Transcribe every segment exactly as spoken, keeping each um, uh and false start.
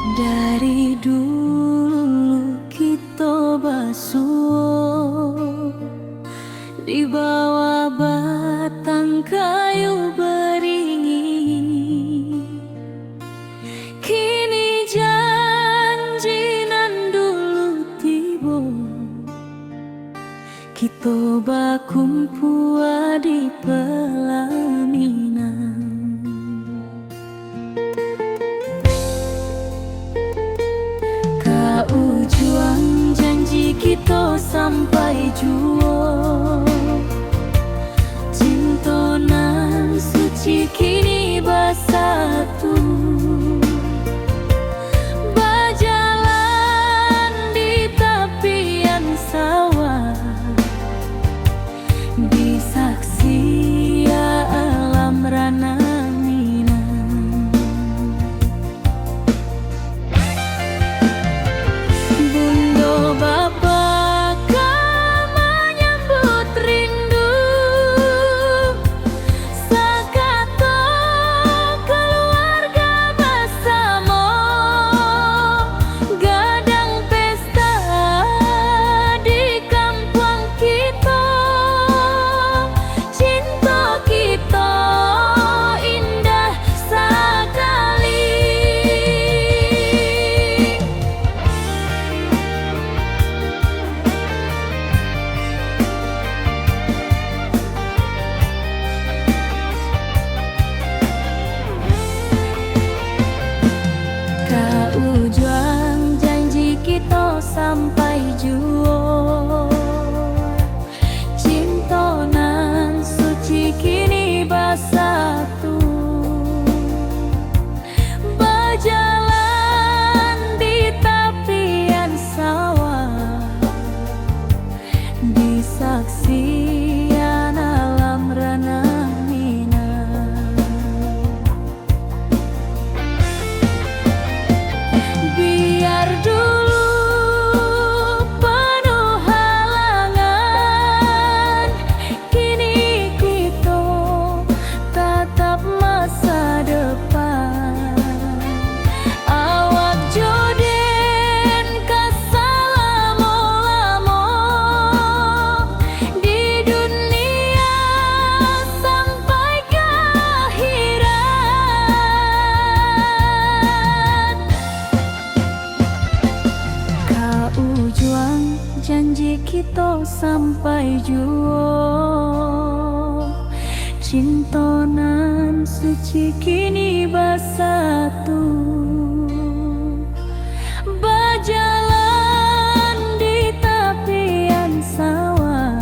Dari dulu kito basuo di bawah batang kayu baringin. Kini janji nan dulu tibo, kito bakumpua di palaminan. Ka ujuang janji kito sampai juo, cinto nan suci kini basatu. Bajalan di tapian sawah, di saksi alam ranah Minang. Bundo bapa ka manyambut rindu, sakato kaluarga basamo, gadang pesta di kampuang kito. Cinto kito indah sakali. Ka ujuang janji kito sampai juo. Cinto nan suci kini basatu, bajalan di tapian sawah, di saksian alam ranah Minang. Biar dulu panuah halangan, kini kito tatap masa depan. Awak jo den ka salamo-lamo di dunia sampai ka akhirat. Ka ujuang janji kito sampai juo, cinto nan suci kini basatu. Bajalan di tapian sawah,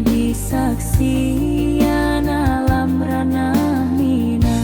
di saksian alam ranah Minang.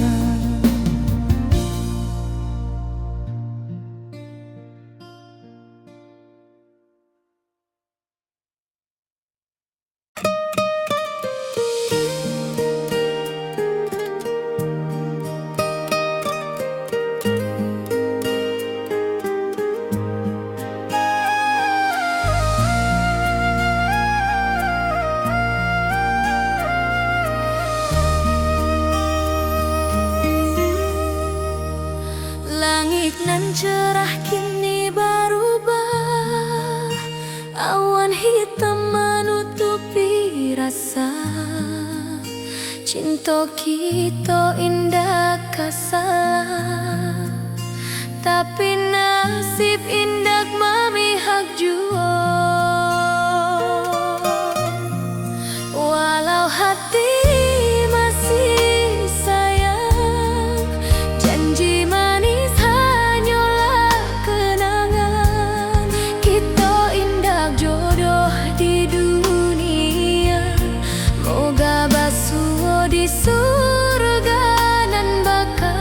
Langik nan cerah kini barubah, awan hitam manutupi rasa. Cinto kito indak ka salah, tapi nasib indak mamihak juo. Walau hati masih sayang, janji manis hanyolah kenangan. Kito indak jodoh di dunia, moga basuo di surga nan baka.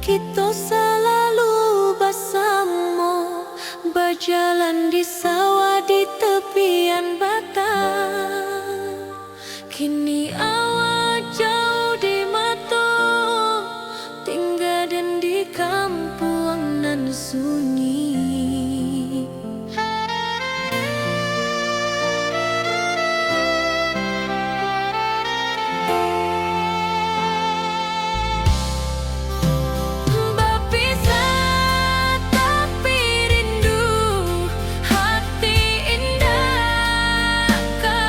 Kito salalu basamo, bajalan di sawah di tepian batang. Kini awak jauah di mato, tingga den di kampuang nan sunyi. Bapisah tapi rindu, hati indak ka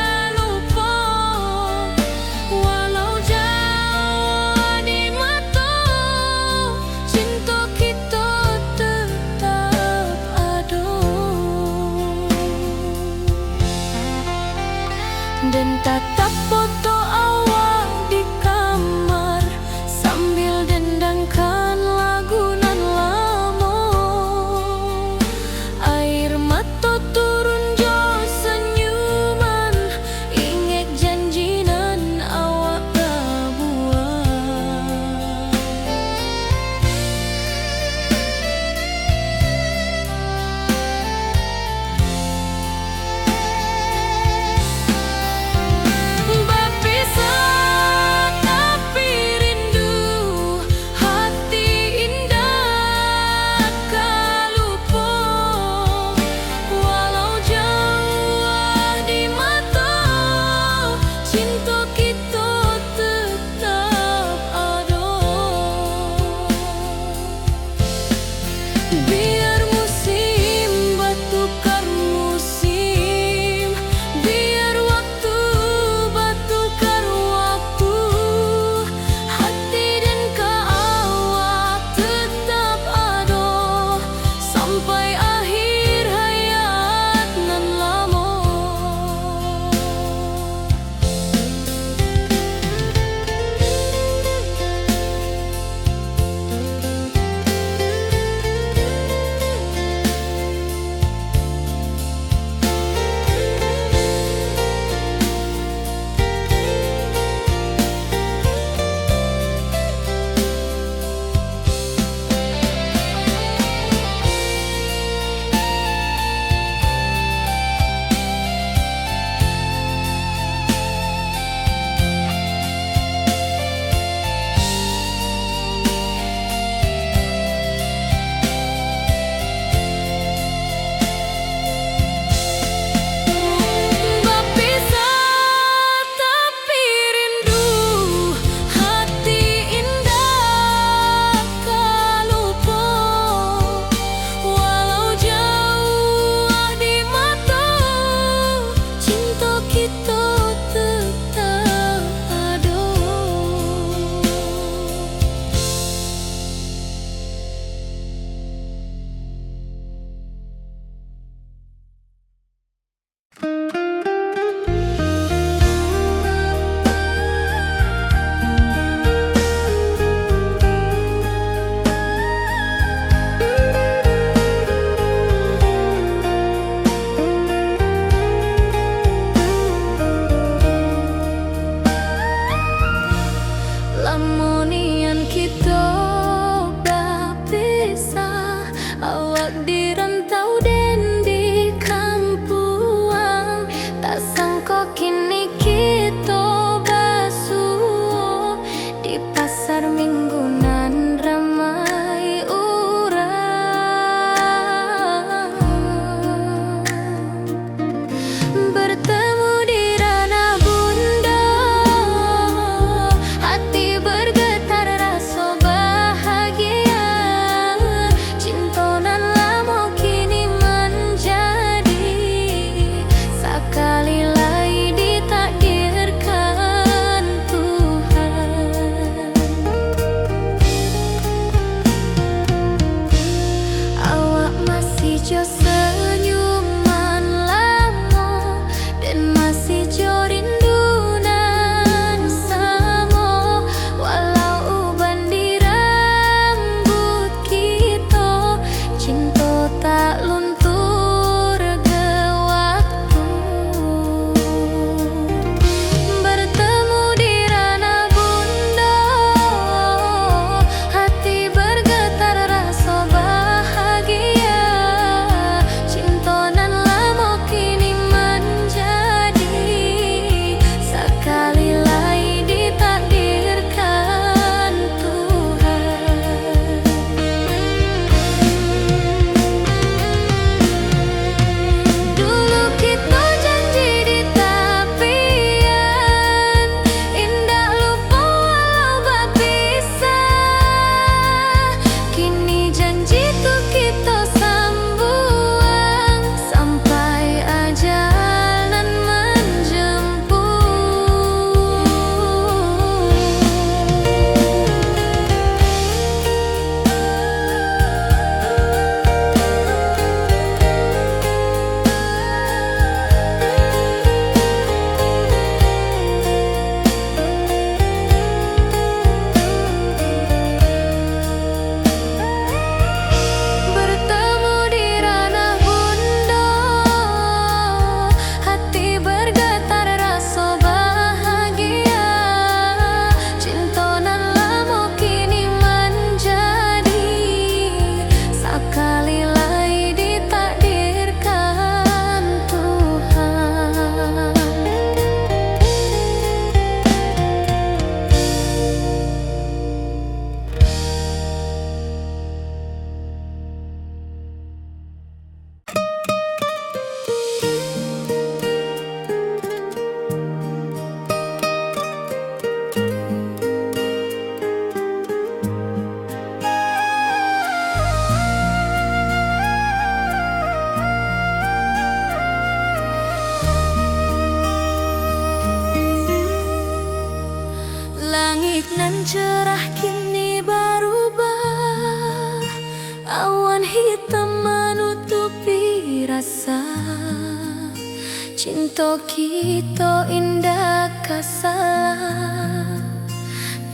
Cinto kito indak ka salah,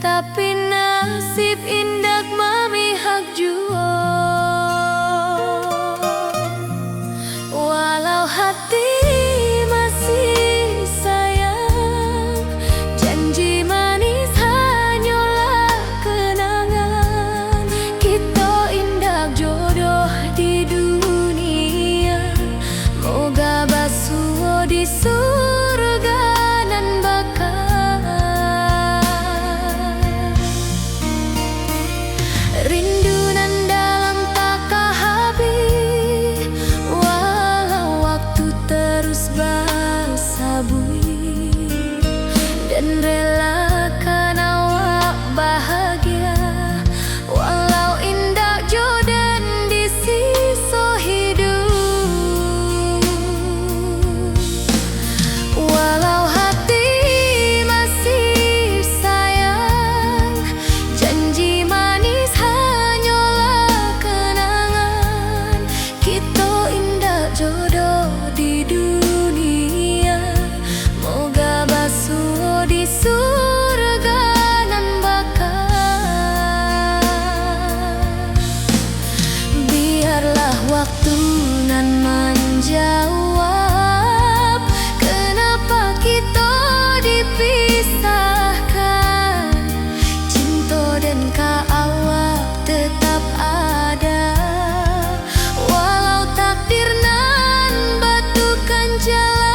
tapi nasib indak mamihak juo. Walau hati masih sayang, janji manis hanyolah kenangan. Kito indak jodoh di dunia, moga basuo di surga nan baka. Rindu nan dalam taka habih, walau waktu terus basabuik, den relakan awak bahagia, walau indak jo den di siso hiduik. Walau hati masih sayang, janji manis hanyolah kenangan. Kito indak jodoh di dunia, moga basuo di surga nan baka. Biarlah waktu nan manjawab, kenapa kito dipisahkan. Cinto den ka awak tetap ada, walau takdir nan batukan jalan.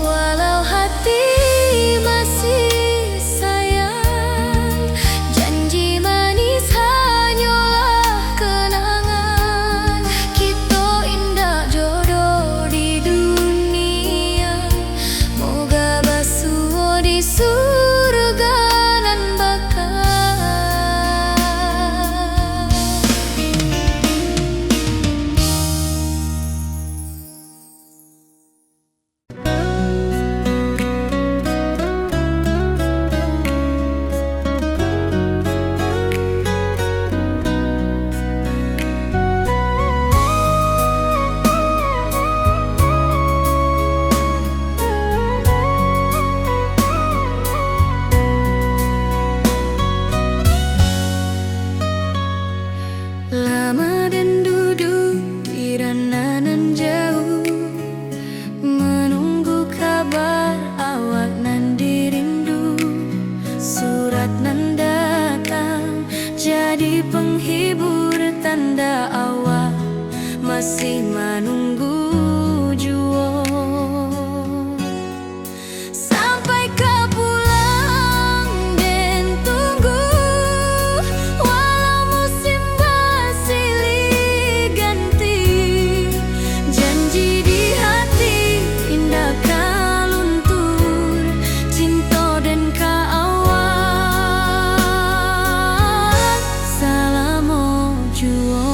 Walau hati masih sayang, janji manis hanyolah kenangan. Kito indak jodoh di dunia, moga basuo di surga nan baka. Lama den duduak di rana nan jauah, manunggu kabar awak nan dirindu. Surat nan datang jadi penghibur, tanda awak masih manunggu juo. Sampai ka pulang den tunggu, walau musim basilih ganti. Janji di hati indak ka luntur, cinto den ka awak salamo juo.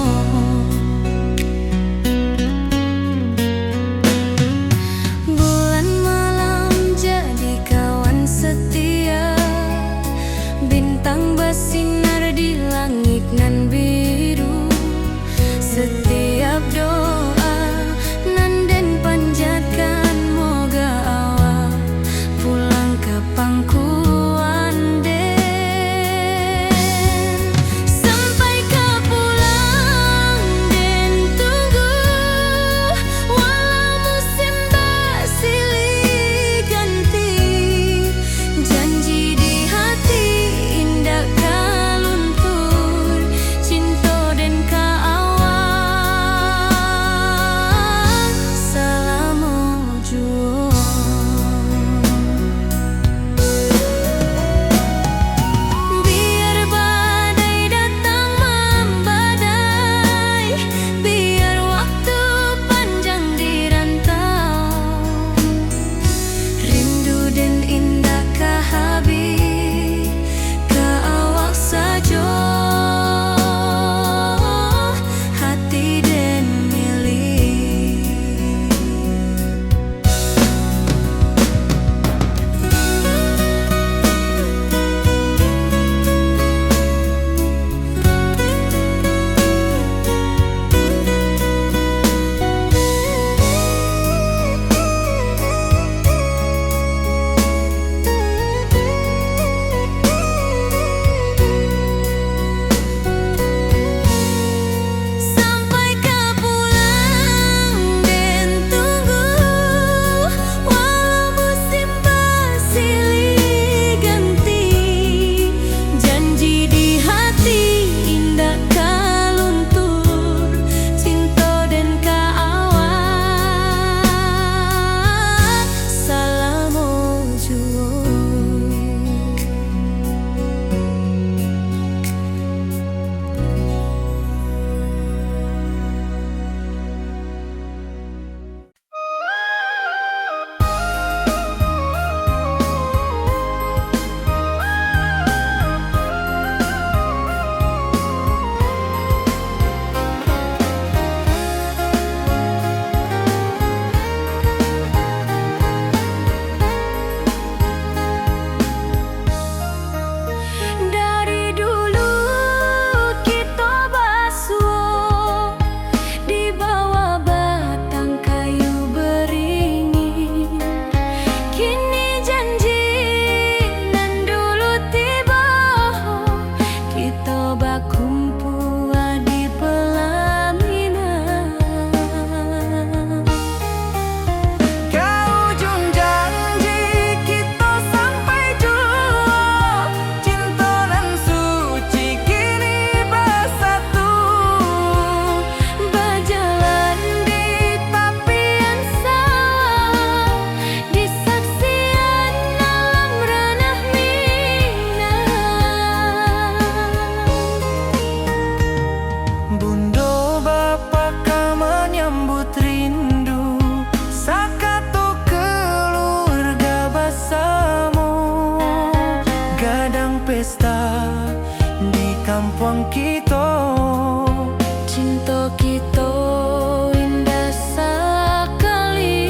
Kito indak sakali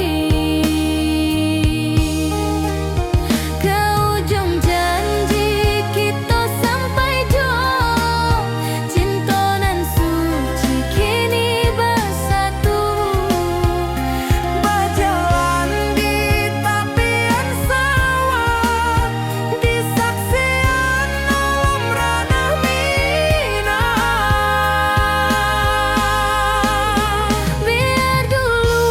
ka ujung janji, kito sampai juo. Cinto nan suci kini basatu. Bajalan di tapian sawah, di saksian alam ranah Minang. Biar dulu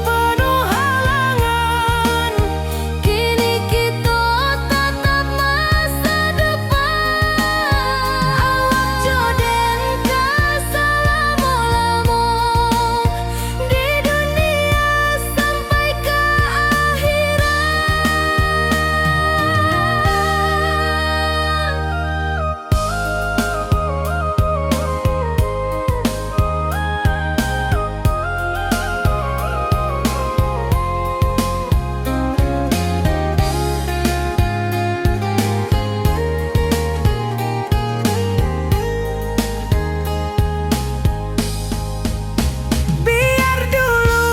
panuh halangan, kini kito tatap masa depan. Awak jo den ka salamo-lamo di dunia sampai ka akhirat. Biar dulu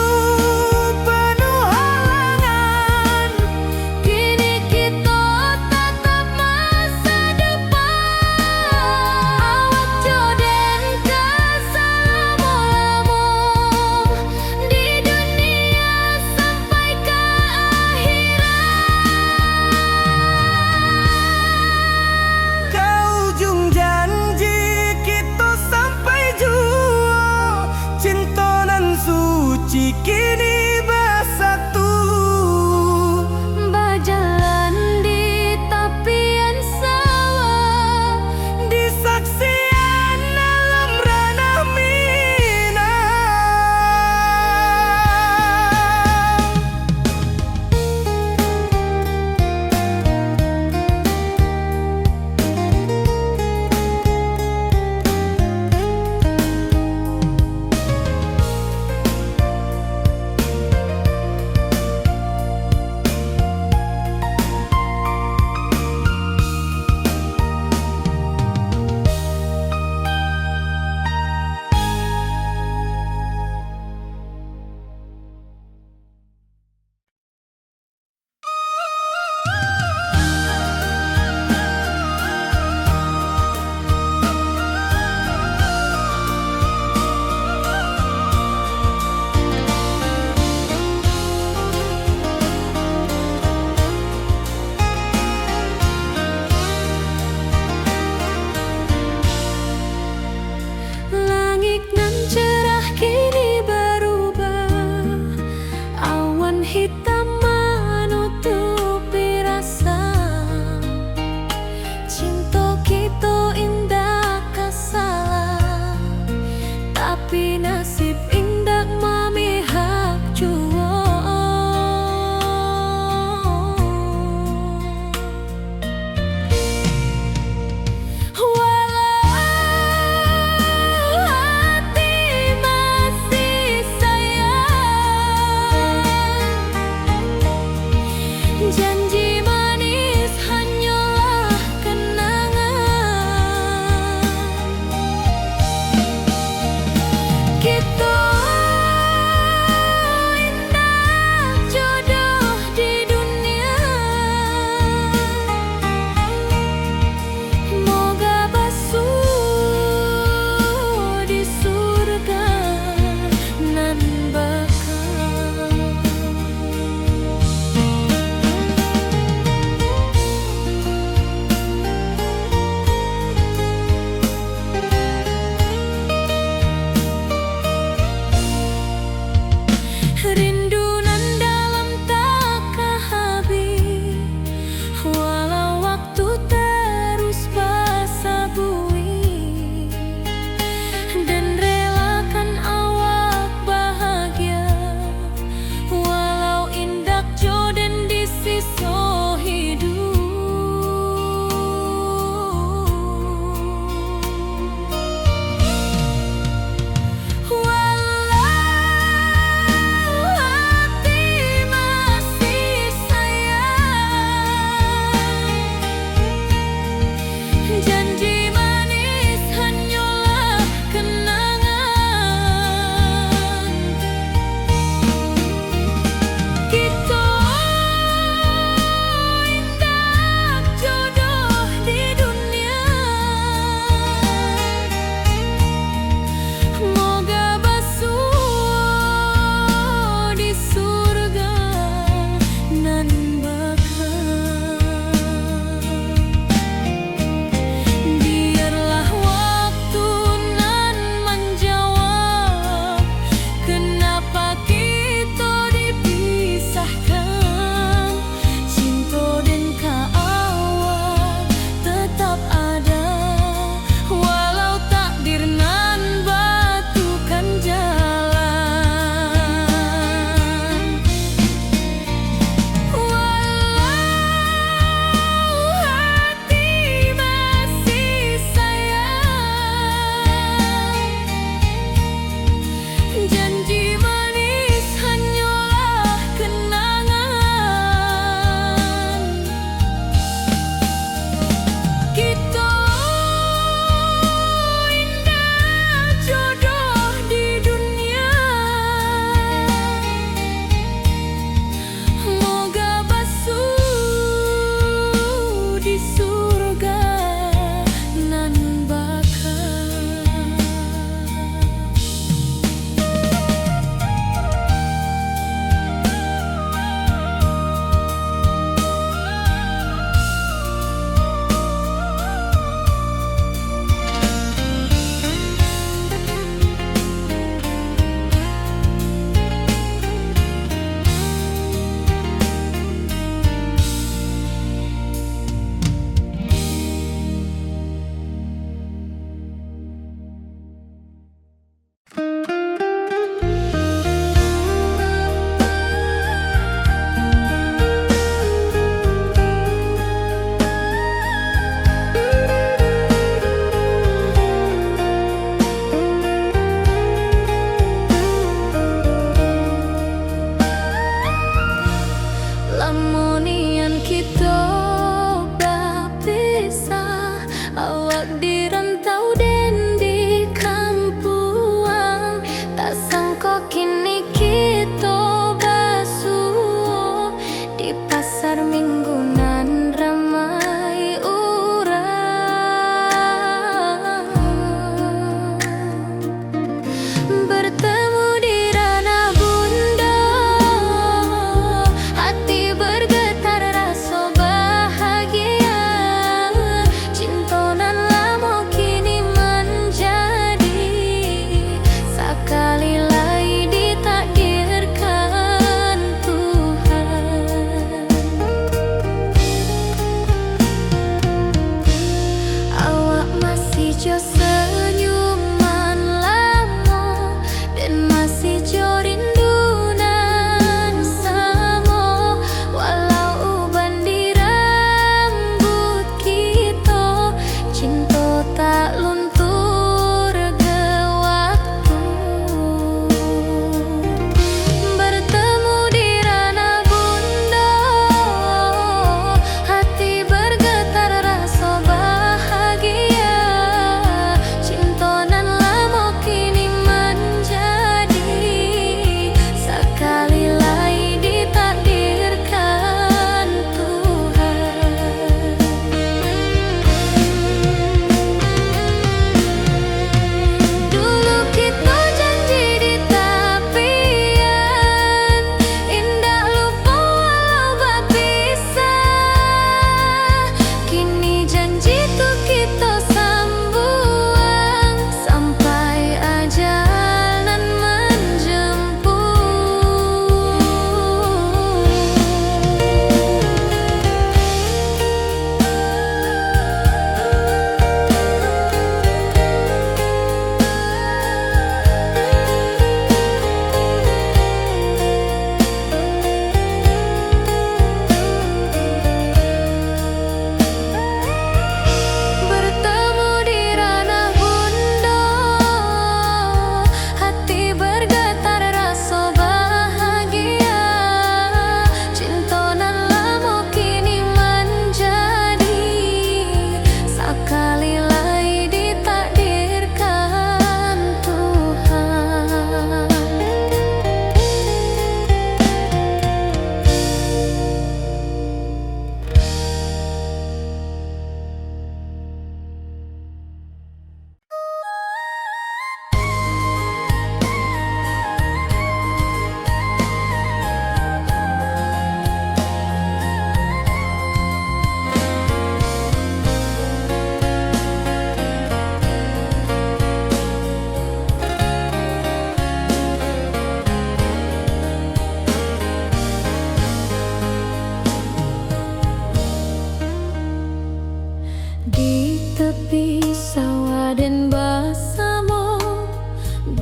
panuh halangan, kini kito tatap masa depan. Awak jo den ka salamo-lamo di dunia sampai ka akhirat. Ka ujung janji kito sampai juo, cinto nan suci kini basatu. Bajalan di tapian sawah, di saksian alam ranah Minang. Langik nan cerah kini barubah, awan hitam manutupi rasa. Cinto kito indak ka salah, tapi nasib indak mamihak juo. Walau hati masih sayang, janji manis hanyolah kenangan. Kito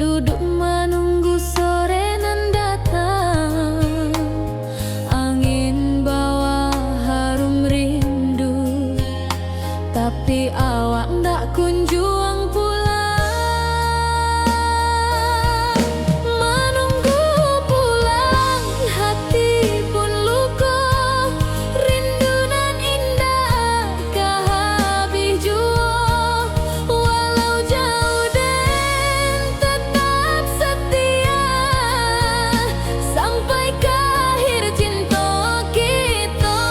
Duduk manunggu sore nan datang, angin bawa harum rindu, tapi awak ndak kunjuang pulang. Manunggu pulang, hati pun luko, rindu nan indak ka habih juo, walau jauah den tetap setia, sampai ka akhir cinto kito.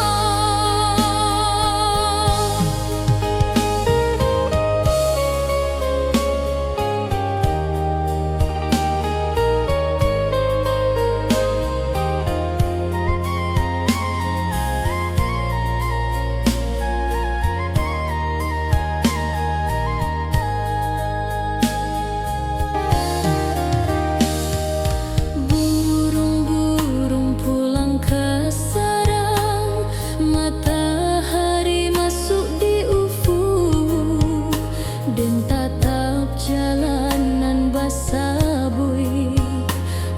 Burung-burung pulang ka sarang, matahari masuk di ufuk, den tatap jalan nan basabuik.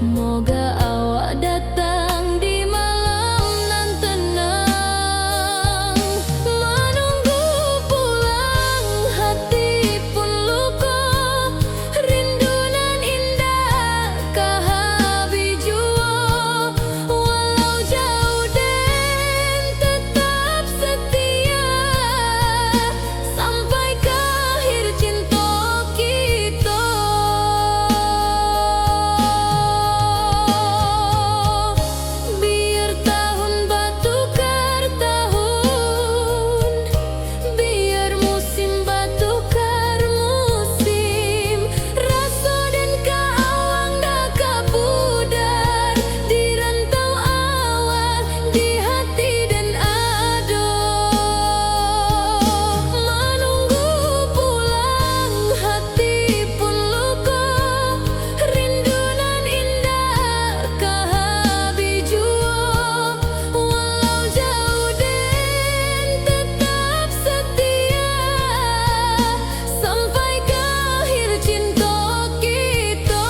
Moga awak datang di malam nan tenang. Manunggu pulang, hati pun luko, rindu nan indak ka habih juo, walau jauah den tetap setia, sampai ka akhir cinto kito. Biar tahun batukar tahun, biar musim batukar musim, raso den ka awak ndak ka pudar, di rantau awak, di hati den ado. Manunggu pulang, hati pun luko, rindu nan indak ka habih juo, walau jauah den tetap setia, sampai ka akhir cinto kito.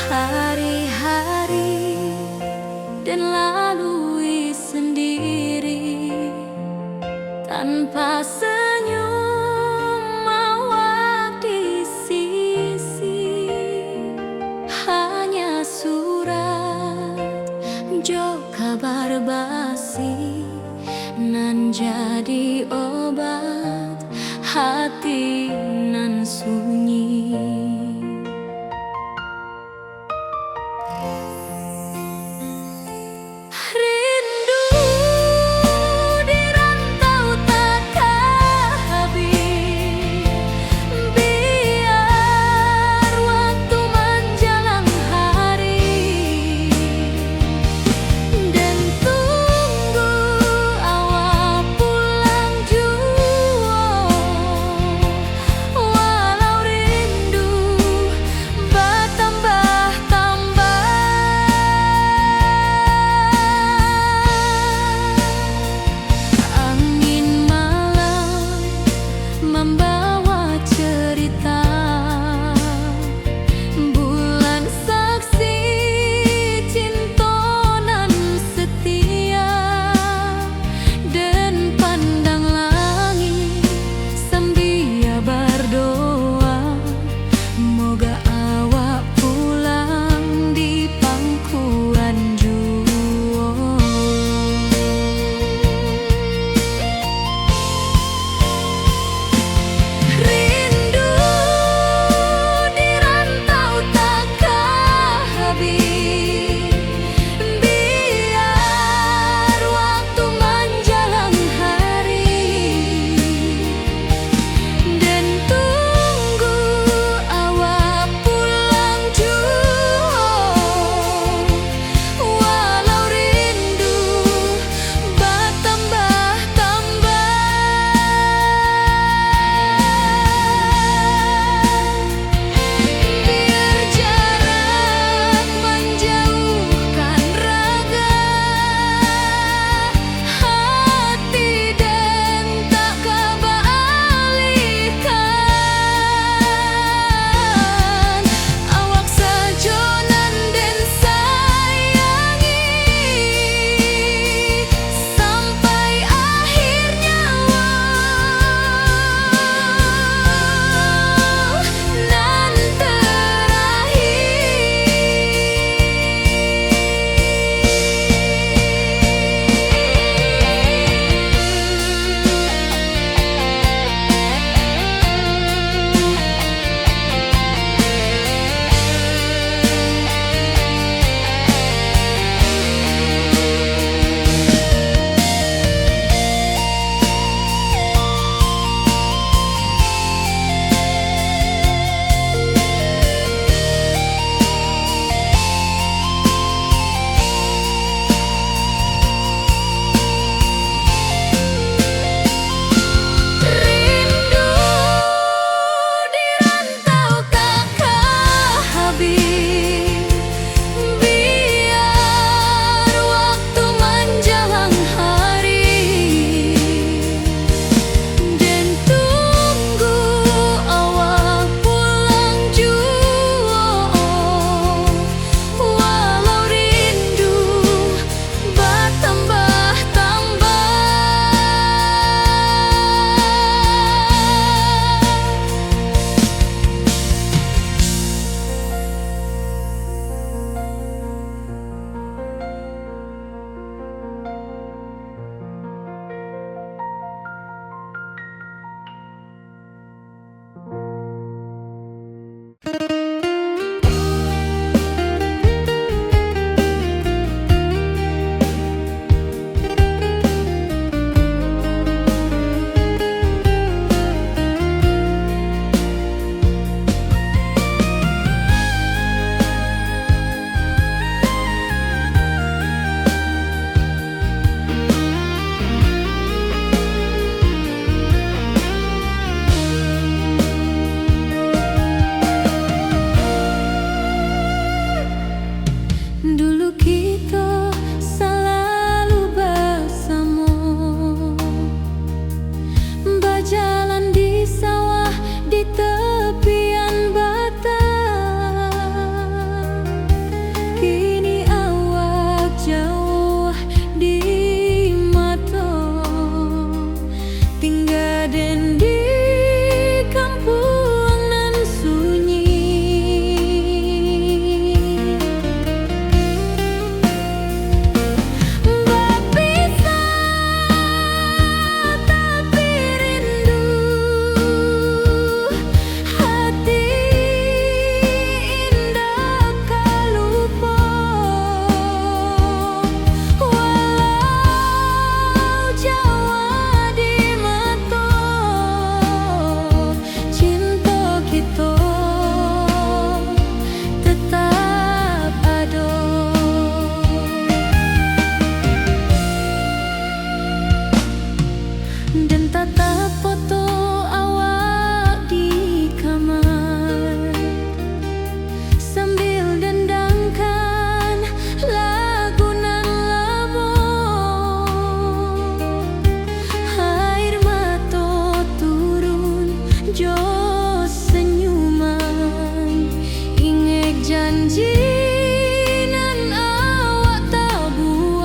Hari-hari den lalui sendiri, tanpa senyum awak di sisi. Hanya surat jo kabar basi, nan jadi obat hati nan sunyi. Rindu di rantau takah habih, biar waktu manjalang hari, den tunggu awak pulang juo. Tatap foto awak di kamar, sambil dendangkan lagu nan lamo. Air mato turun jo senyuman, ingek janji nan awak tabuek.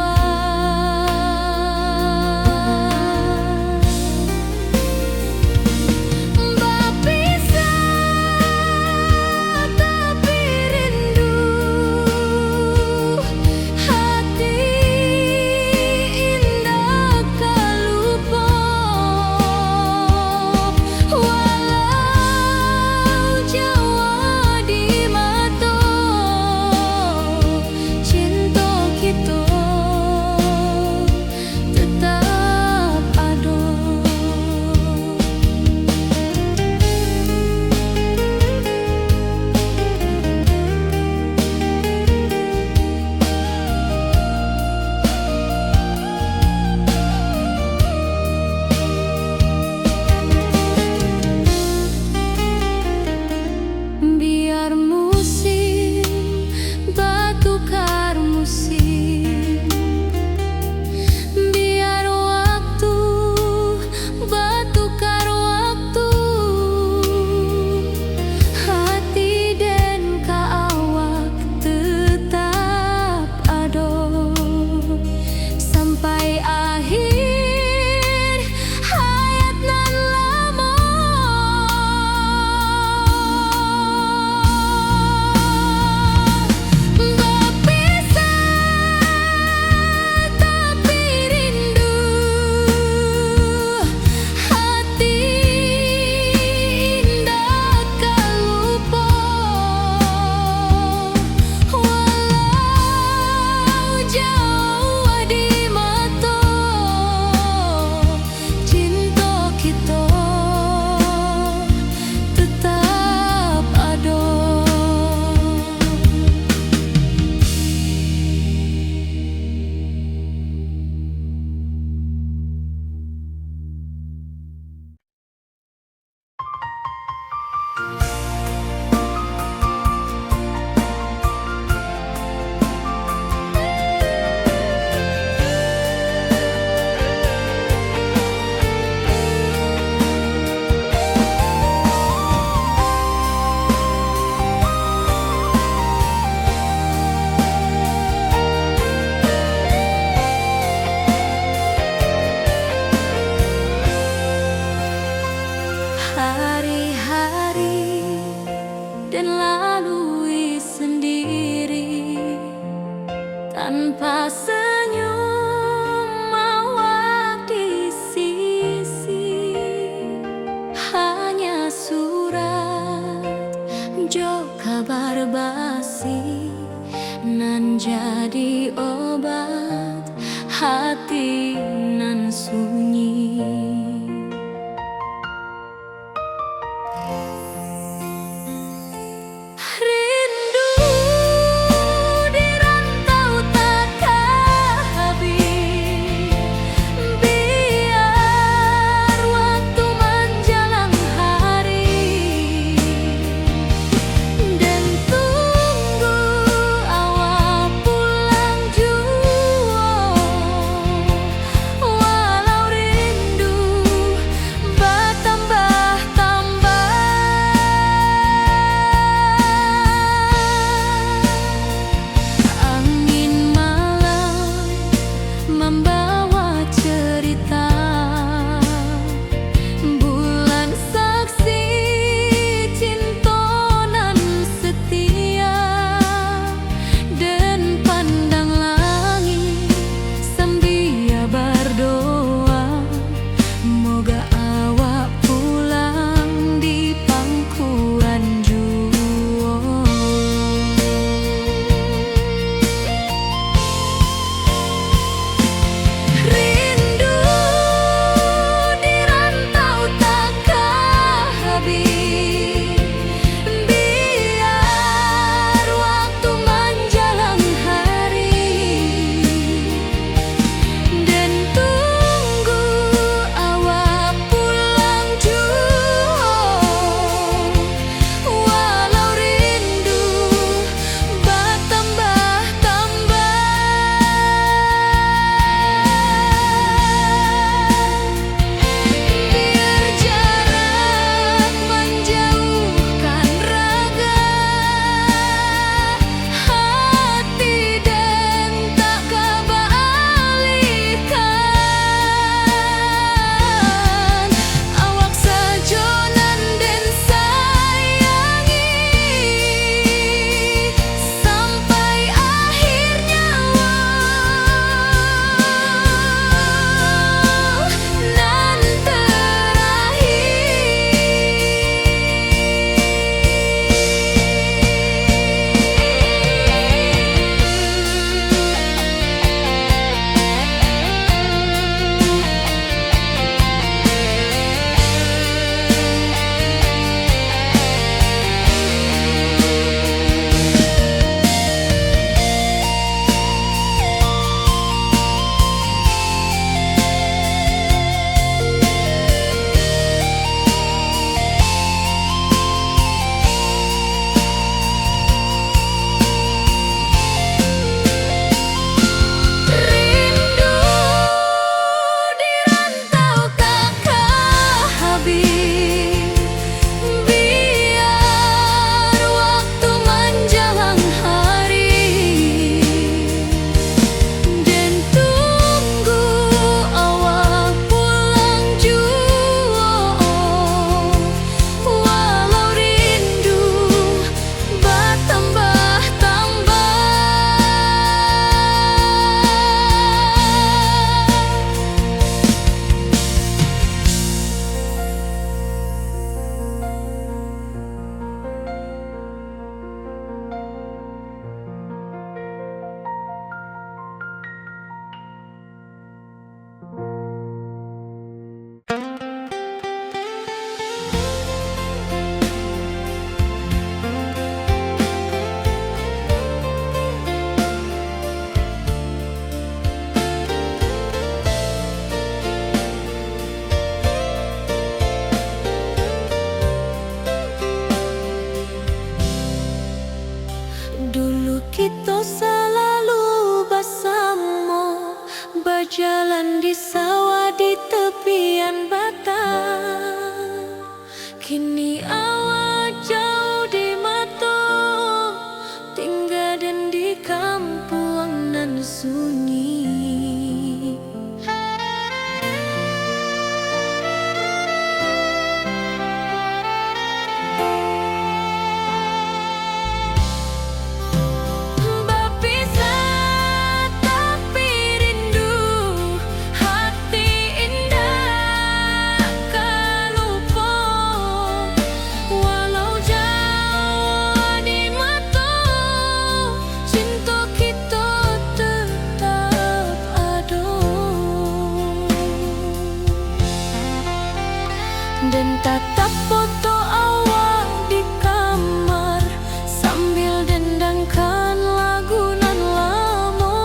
Tatap foto awak di kamar, sambil dendangkan lagu nan lamo.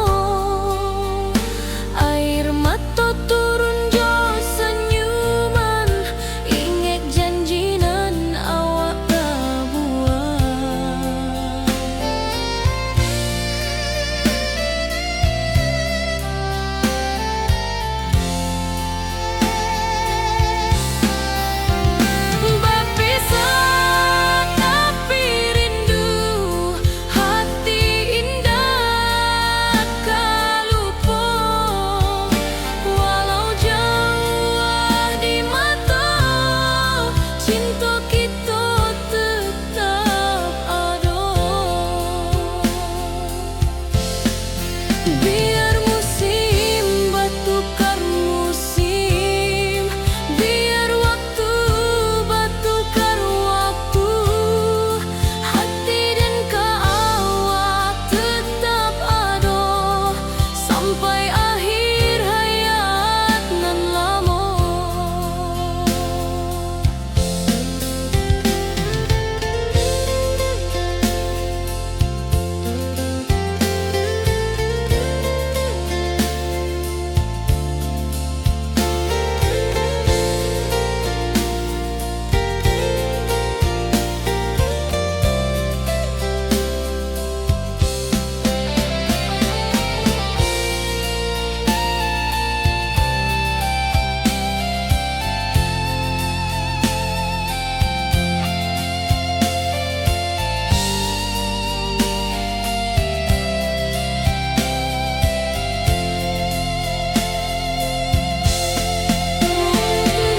Air mato turun jo sanyuman, ingek janji nan awak pabuwek. Bapisah tapi rindu, hati indak ka lupo. Walau jauah di mato, cinto kito tetap ado. Biar musim batukar musim, biar waktu batukar waktu, hati den ka awak tetap ado, sampai akhir hayat nan lamo.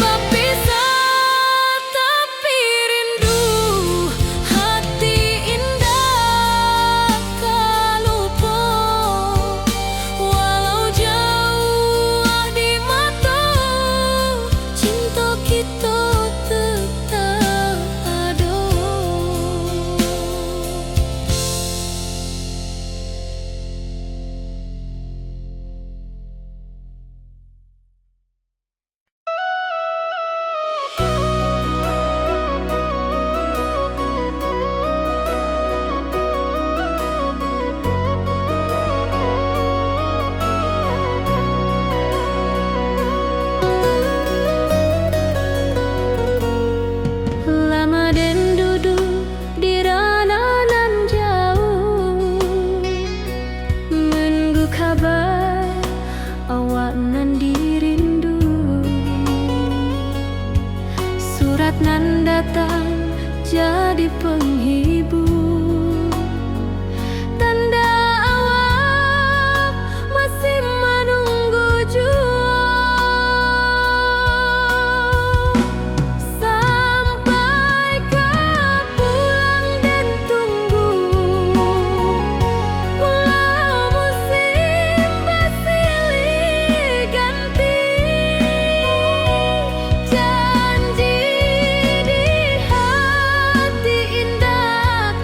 Bapisah tapi rindu, hati indak ka lupo. Walau jauah di mato, cinto kito tetap ado. Lama den duduak di rana nan jauah, manunggu kaba awak nan dirindu. Surat nan datang jadi panghibur, tanda awak masih manunggu juo. Sampai ka pulang den tunggu, pulau musim basilih ganti. Janji di hati indak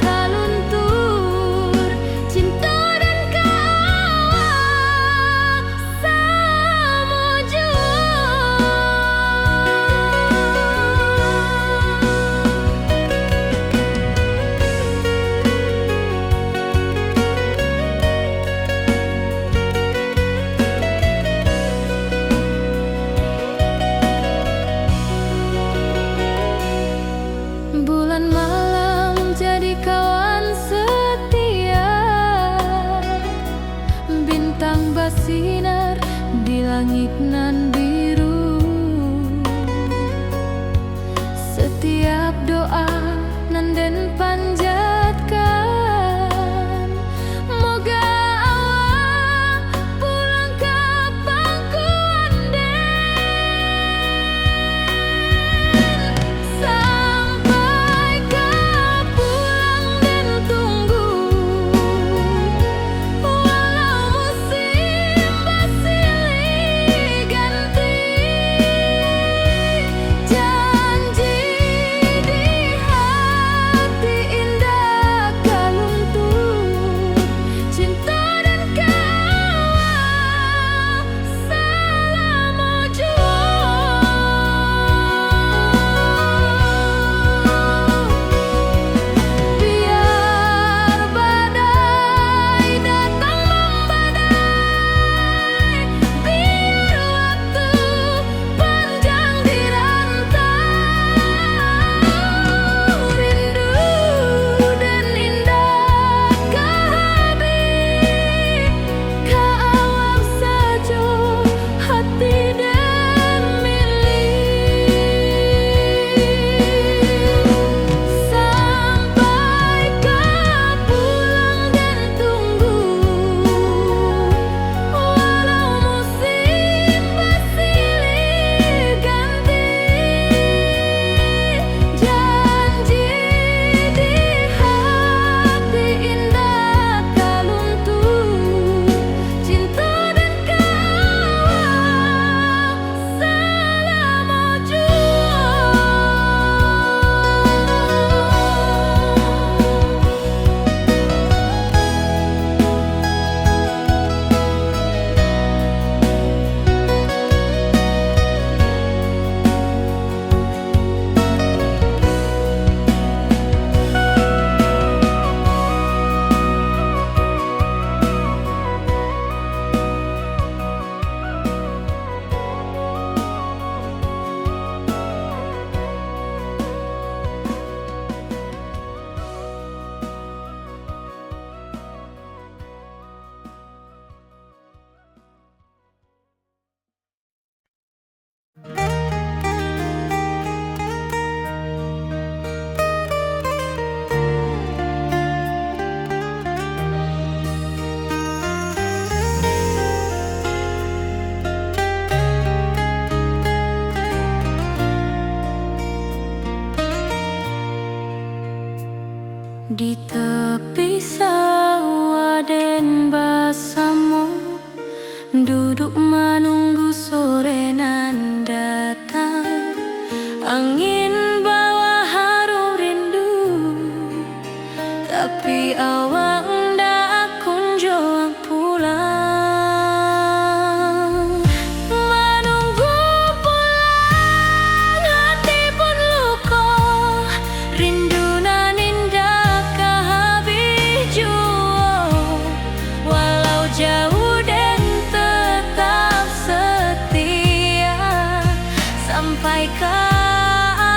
sampai ka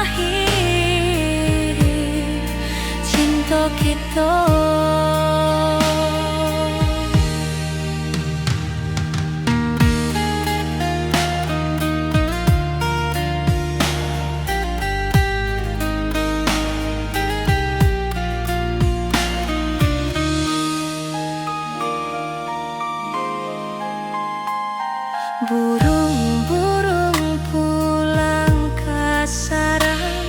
akhir cinto kito. Burung-burung pulang ka sarang,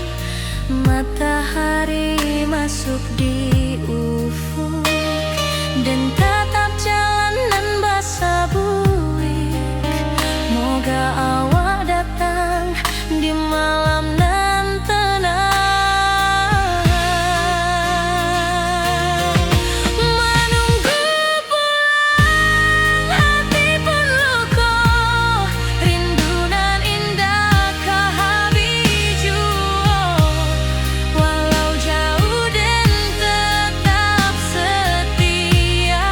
matahari masuk di ufuk, den tatap jalan nan basabuik. Moga awak datang di malam nan tenang. Manunggu pulang hati pun luko, rindu nan indak ka habis juo. Walau jauh den tetap setia,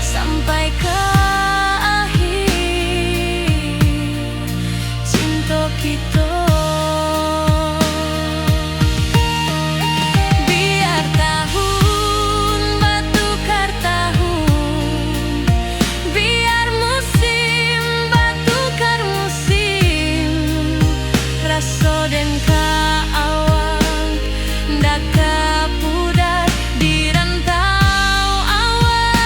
sampai ka akhir cinto kito. Biar tahun batukar tahun, biar musim batukar musim, raso den ka awak ndak ka pudar di rantau awak,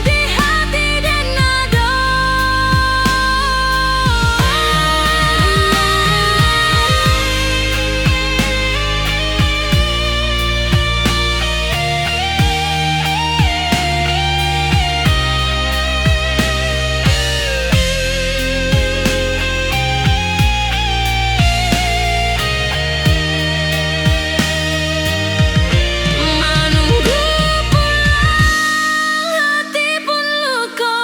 di hati den ado. Manunggu pulang hati pun luko,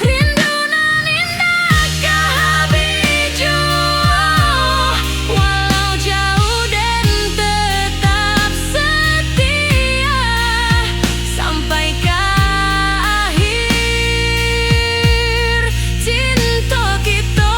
rindu nan indak ka habis juo. Walau jauh den tetap setia, sampai ka akhir cinto kito.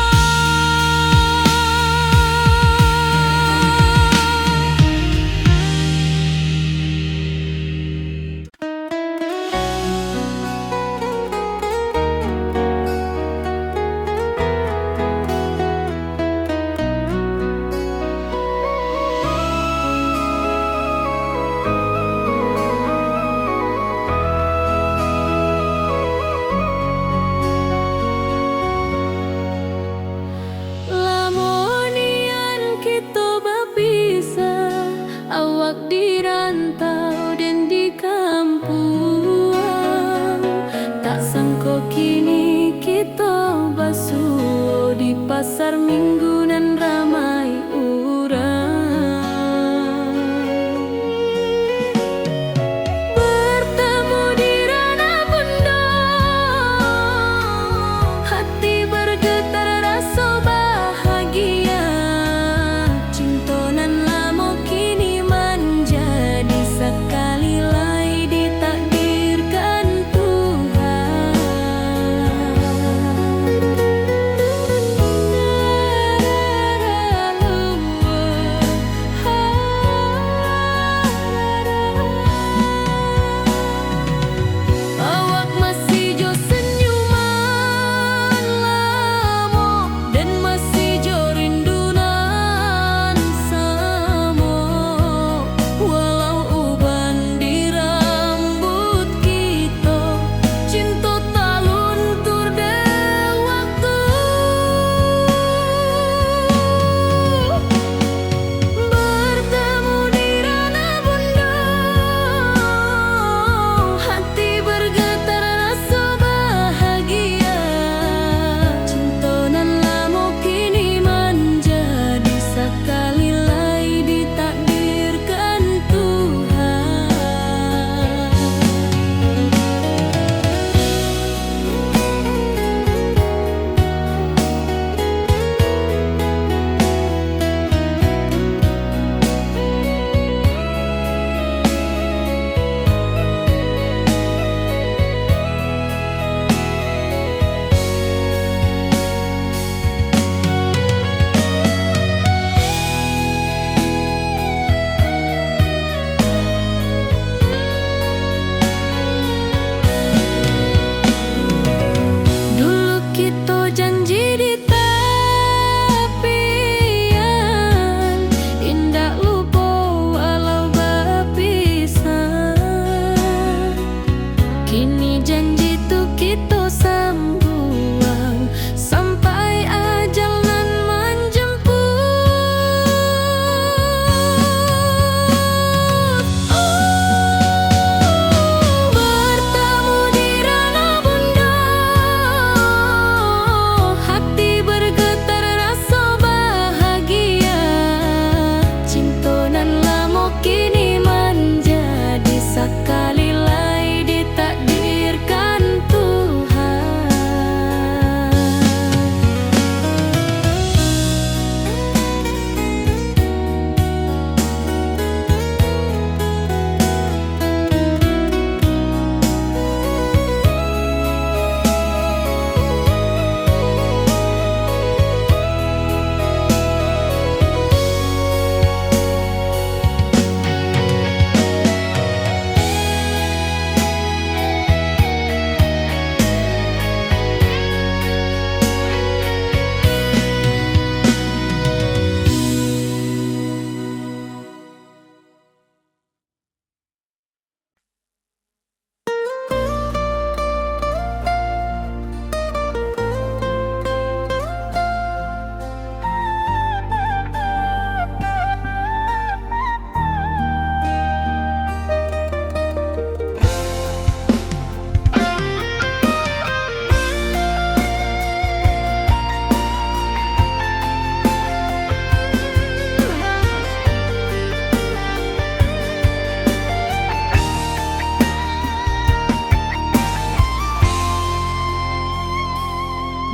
Lamo nian kito bapisah, awak di rantau den di kampuang. Tak sangko kini kito basuo di pasar Minggu nan ramai urang. Bertemu di ranah bundo, hati bergetar raso bahagia. Cinto nan lamo kini manjadi sakali lai ditakdirkan Tuhan.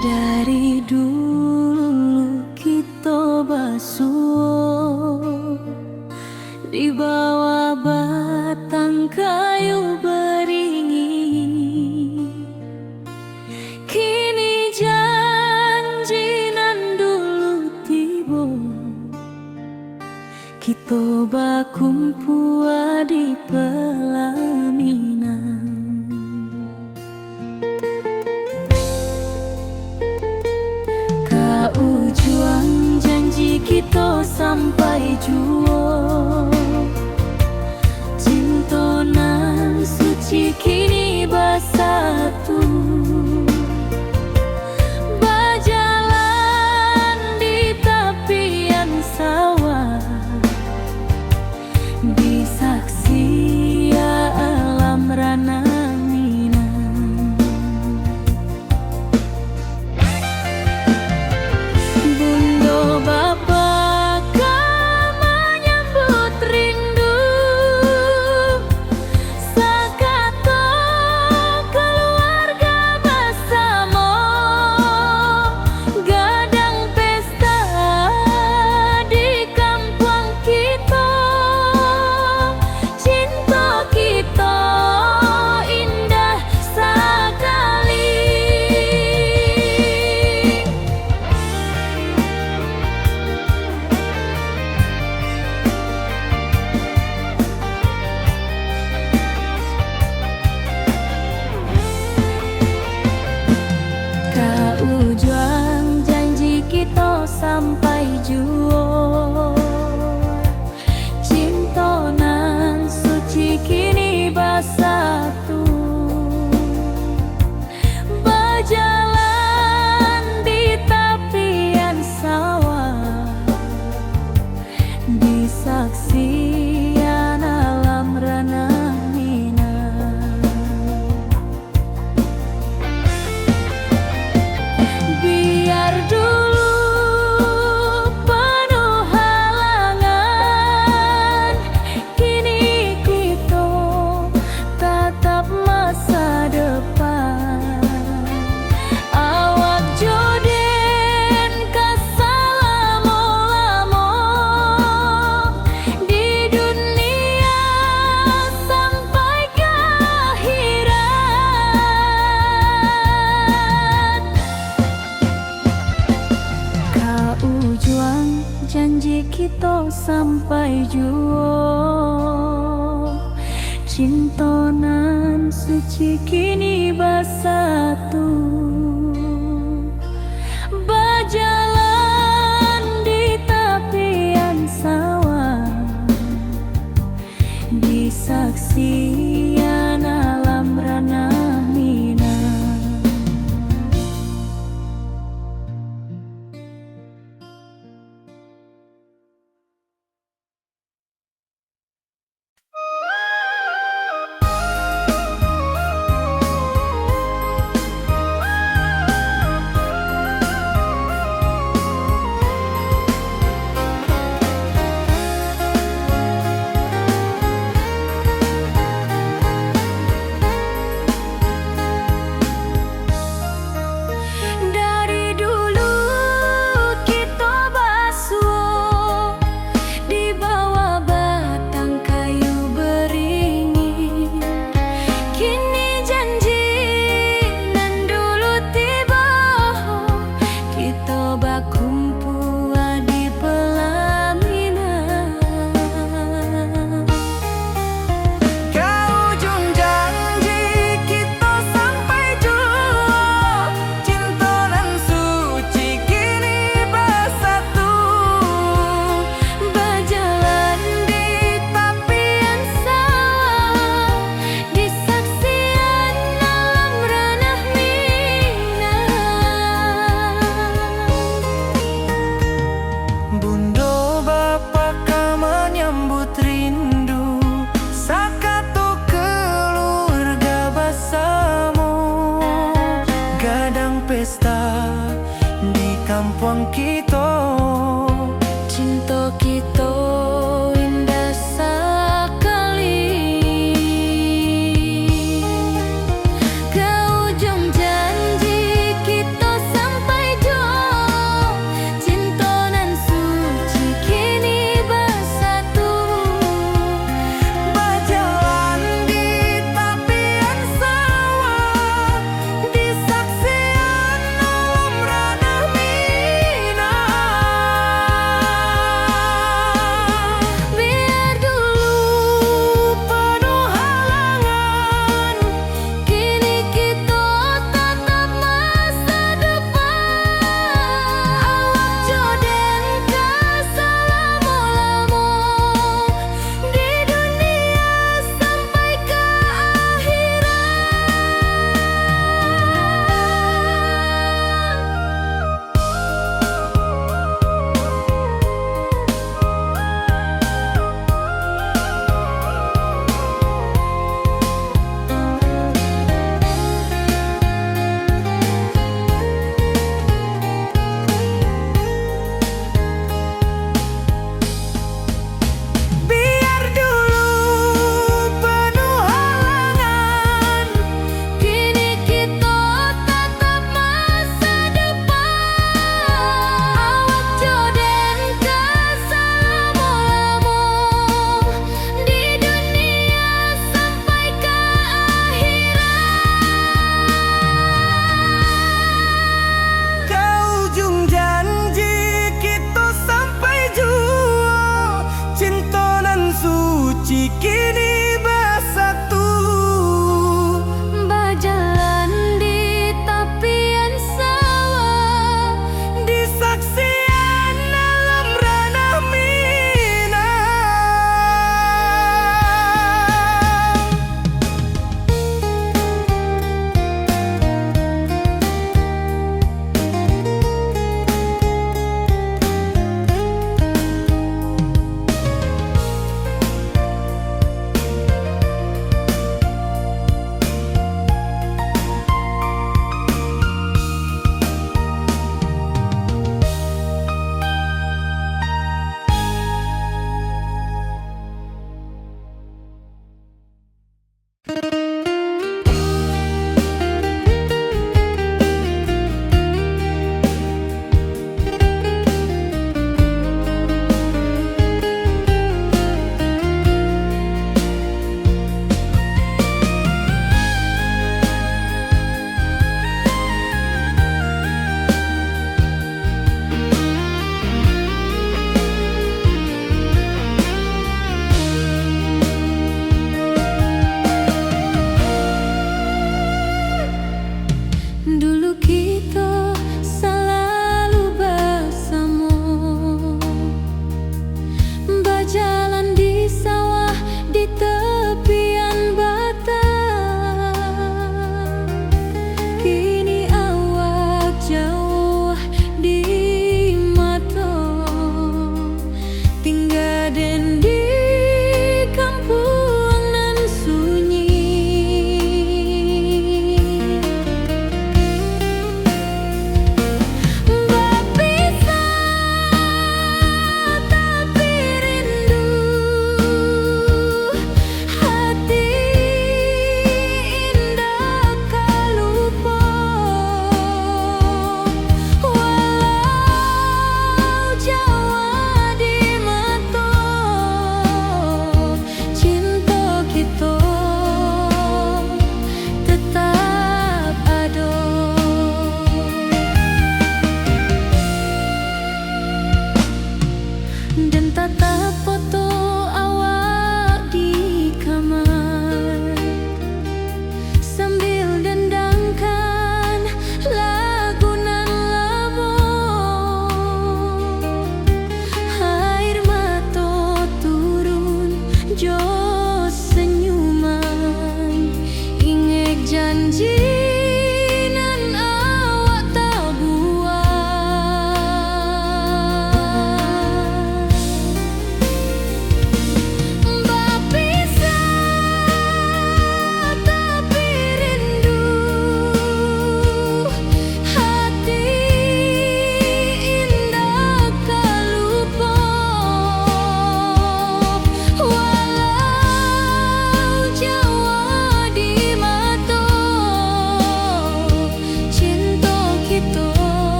Dari dulu kito basuo di bawah batang kayu baringin. Kini janji nan dulu tibo, kito bakumpua di palaminan. Ka ujuang janji kito sampai juo, cinto nan suci kini basatu. Bajalan di tapian sawah, di saksi alam ranah Minang. Bundo Bapa ka manyambut rindu, sakato kaluarga basamo, gadang pesta di kampuang kito. Cinto kito indah sakali. Ka ujuang janji kito sampai juo. Cinto nan suci kini basatu, bajalan di tapian sawah, di saksian alam ranah Minang. Biar dulu panuah halangan, kini kito tatap masa depan. Awak jo den ka salamo-lamo di dunia sampai ka akhirat. Ka ujuang janji kito sampai juo, cinto nan suci kini basatu. Bajalan di tapian sawah, di saksian alam ranah Minang. Dari dulu kito basuo di bawah batang kayu baringin. Kini janji nan dulu tibo, kito bakumpua di palaminan. Ka ujuang janji kito sampai juo, cinto nan suci kini basatu. Bajalan di tapian sawah, di saksian alam ranah Minang. Bundo Bapa ka manyambut rindu, sakato kaluarga basamo, gadang pesta di kampuang kito. Cinto kito indah sakali. Ka ujuang janji kito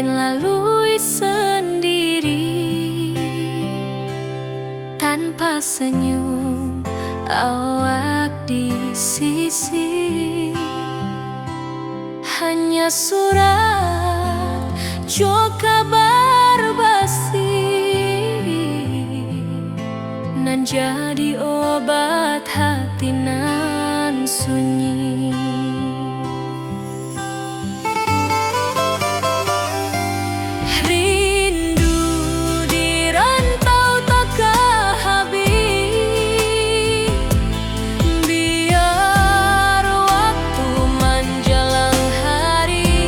lalui sandiri, tanpa senyum awak di sisi. Hanya surat jo kabar basi nan jadi obat hati nan sunyi. Rindu di rantau takah habih, biar waktu manjalang hari,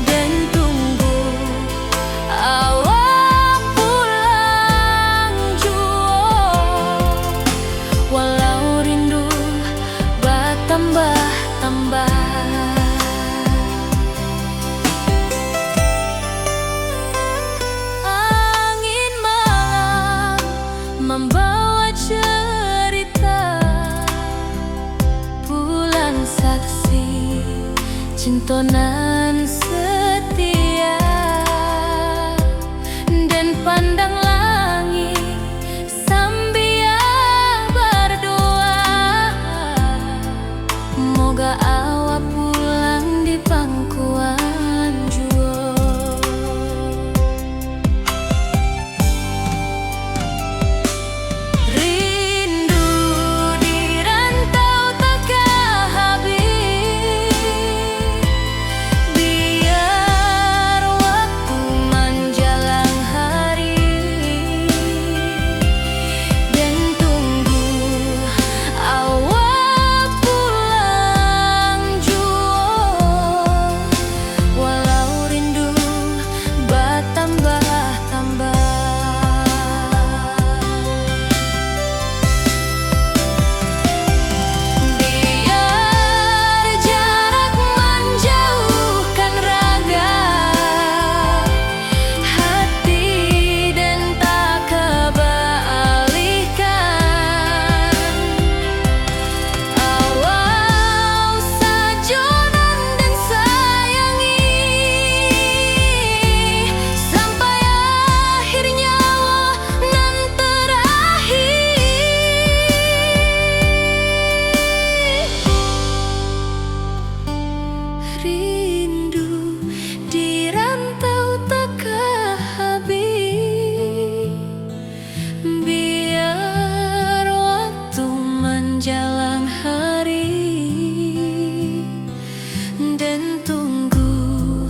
den tunggu awak pulang juo, walau rindu batambah-tambah. Angin malam mambawa cerita pulang saksi cinto nan setia. Den pandang langik sambia bardoa, moga awak pulang di pangkuan juo. Rindu di rantau takah habih, biar waktu manjalang hari, den tunggu awak pulang juo, walau rindu batambah-tambah. Biar jarak manjauhkan raga, hati den tak baalihkan. Awak sajo nan den sayangi, sampai akhir nyawa nan terakhir. Rindu di rantau takah habih, biar waktu manjalang hari, den tunggu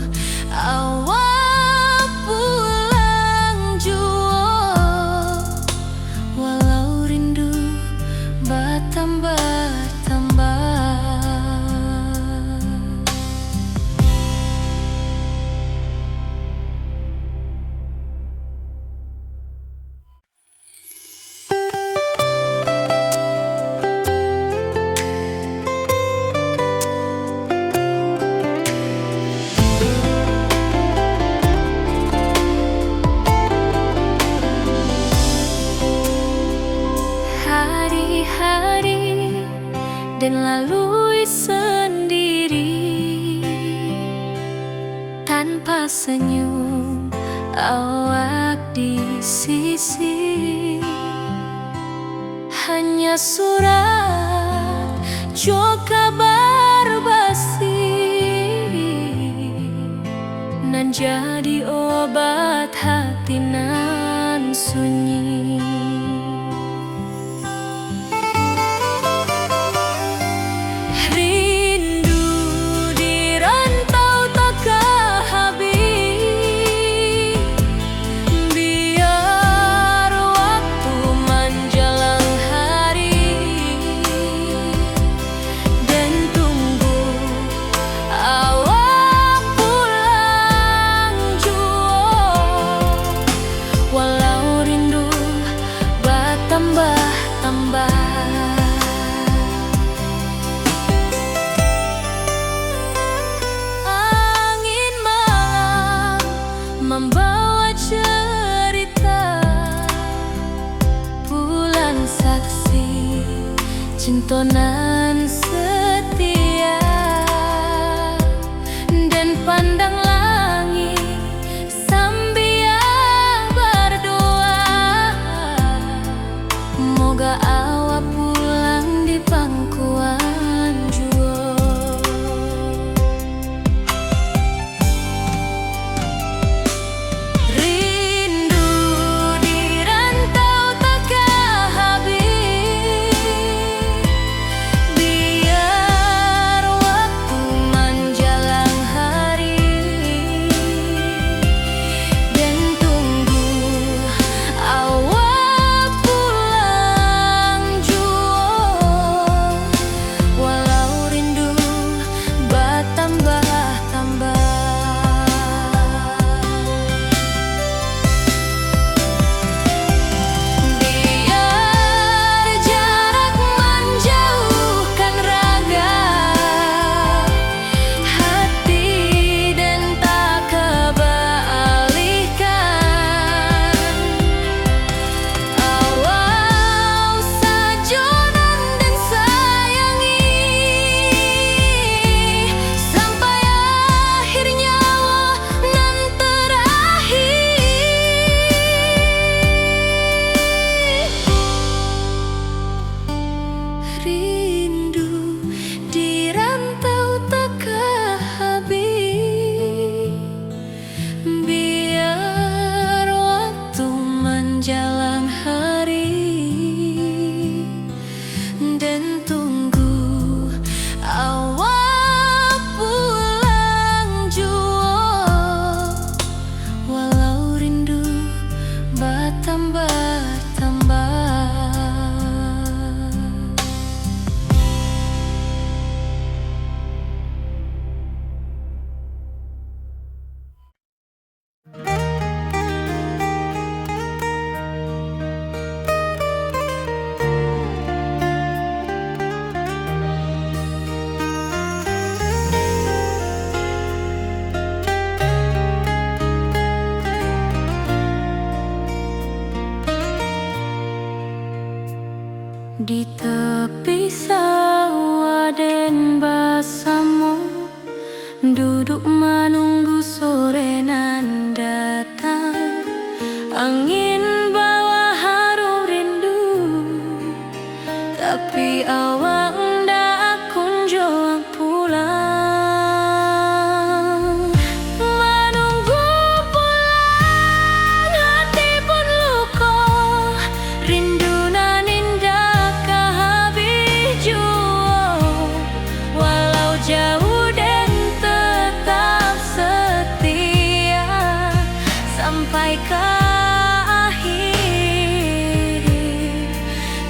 awak pulang juo, walau rindu batambah-tambah. Hari-hari den lalui sandiri, tanpa senyum awak di sisi. Hanya surat jo kabar basi nan jadi obat hati nan sunyi. Rindu di rantau takah habih, biar waktu manjalang hari, den tunggu awak pulang juo, walau rindu batambah-tambah. Angin malam mambawa cerita pulang saksi cinto nan setia, den pandang tambah-tambah. Di tepi sawah den basamo, duduak manunggu sore nan datang. Angin bawa harum rindu, tapi awak ndak kunjuang pulang. Manunggu pulang, hati pun luko, rindu nan indak ka habih juo. Walau jauah, den tetap setia sampai ka akhir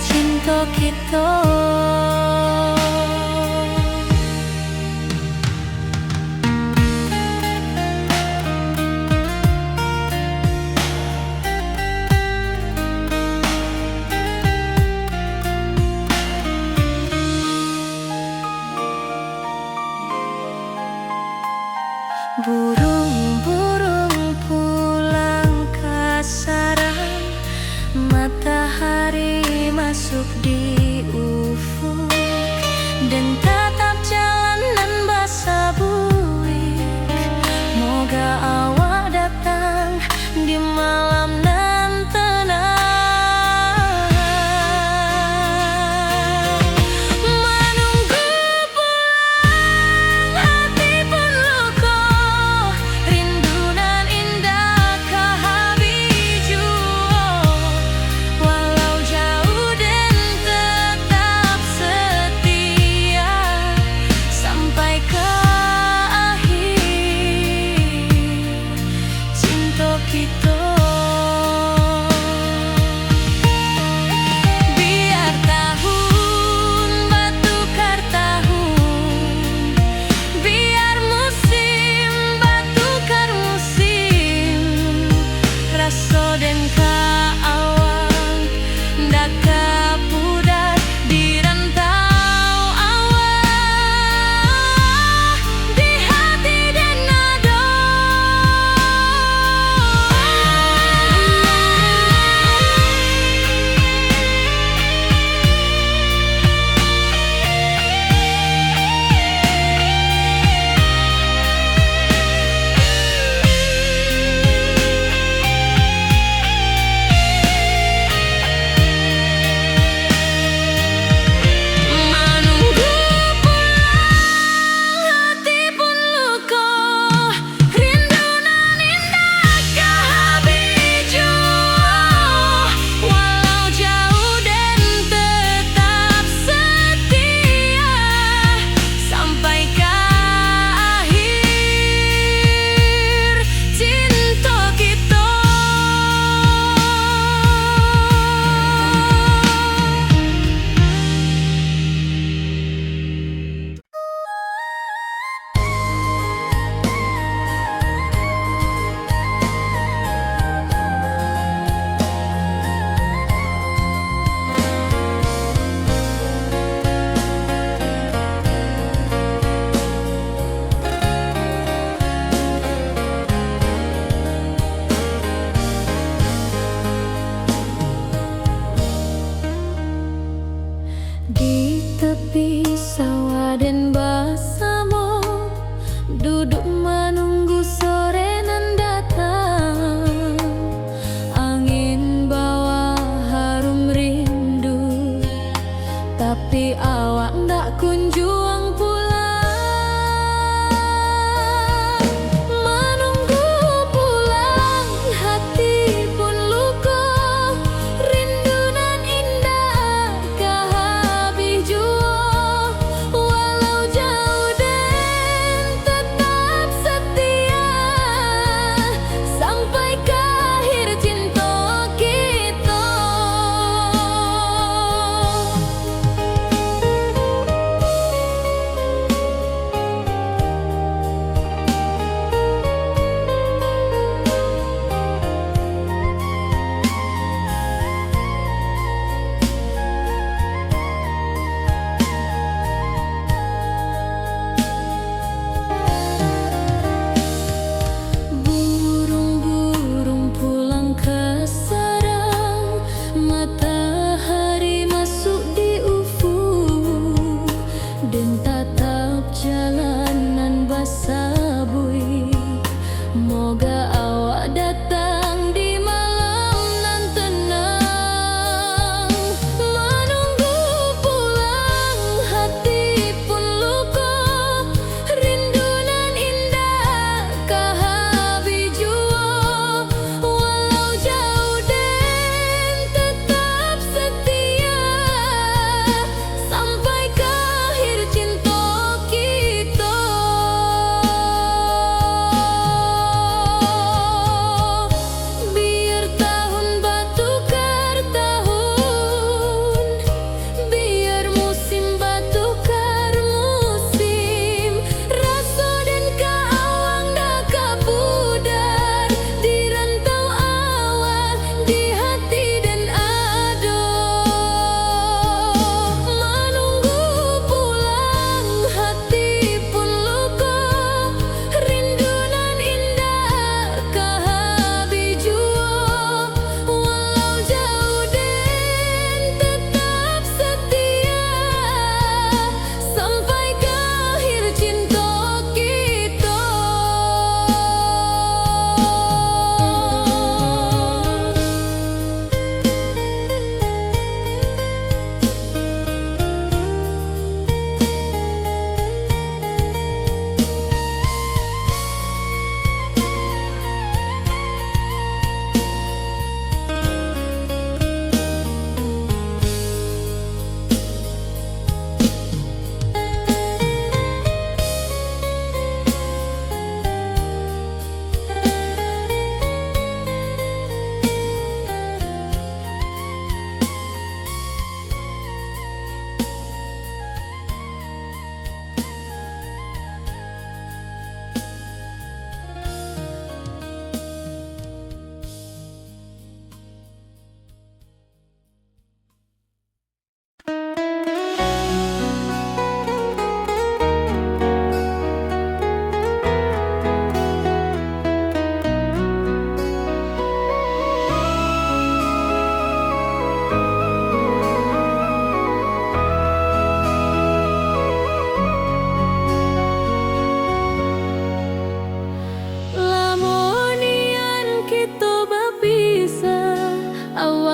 cinto kito. Burung-burung pulang ka sarang, matahari masuk di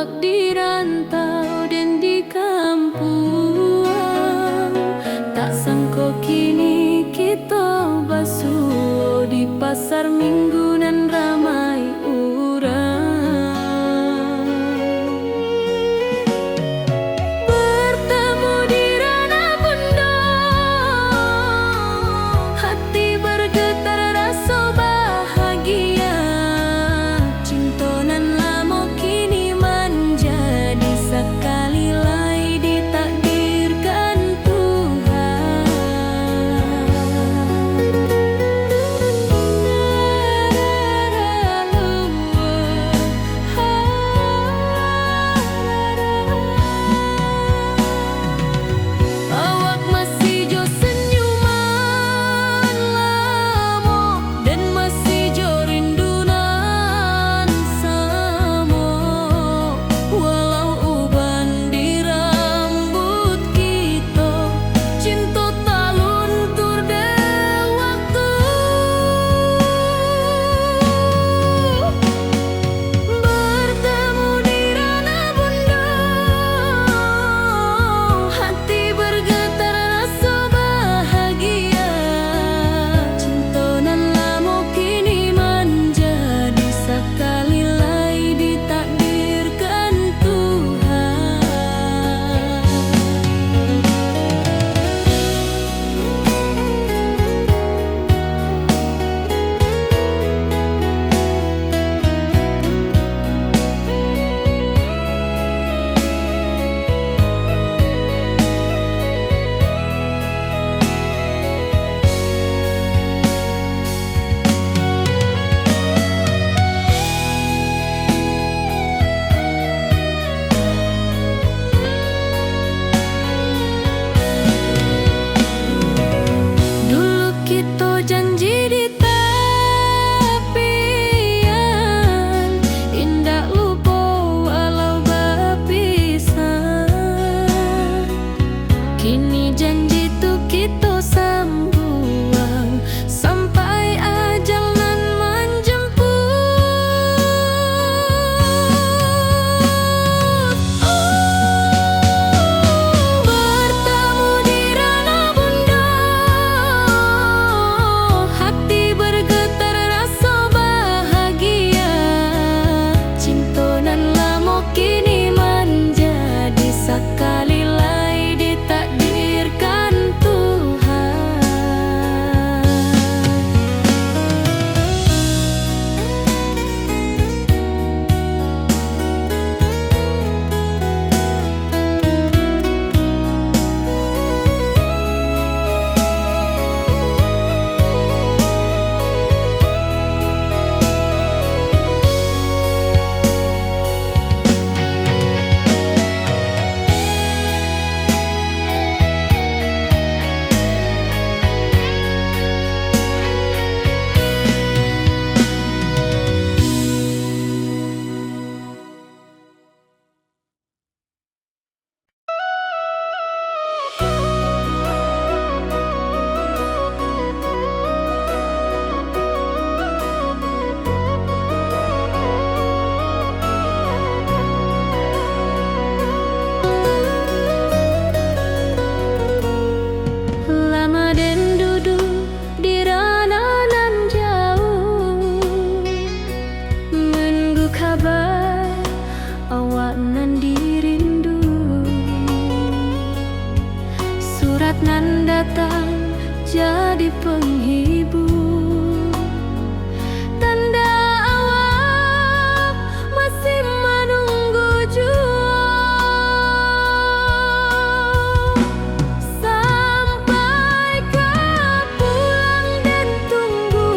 Di rantau den di kampuang, tak sangko kini kito basuo di pasar Minggu nan ramai urang. Bertemu di ranah bundo, hati bergetar raso bahagia. Cinto nan lamo kini manjadi sakali lai ditakdirkan Tuhan. Awak masih jo senyuman lamo, den masih jo rindu nan samo. Walau uban di rambuik kito, cinto taluntur dek waktu. Bertemu di ranah bundo, hati bergetar raso bahagia. Cinto nan lamo kini manjadi sakali lai ditakdirkan Tuhan. Dulu kito janji di tapian, indak lupo walau bapisah. Kini janji tu kito sambuang, sampai ajal nan manjemput. Bertemu di ranah bundo, hati bergetar raso bahagia. Cinto nan lamo kini manjadi sakali lai ditakdirkan Tuhan. Lama den duduak di ranah nan jauah, nunggu kaba awak nan dirindu. Surat nan datang jadi panghibur, tanda awak masih manunggu juo. Sampai ka pulang den tunggu,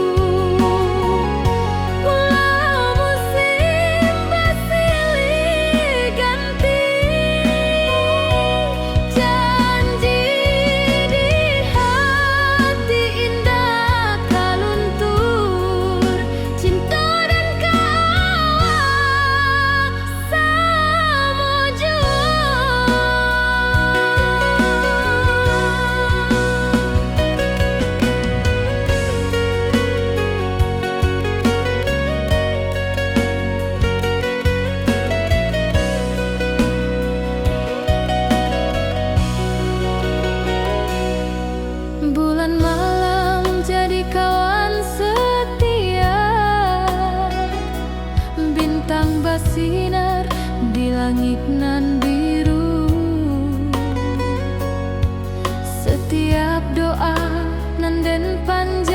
pulau musim basilih ganti. Janji di hati indak langik nan biru. Satiap doa nan den panjatkan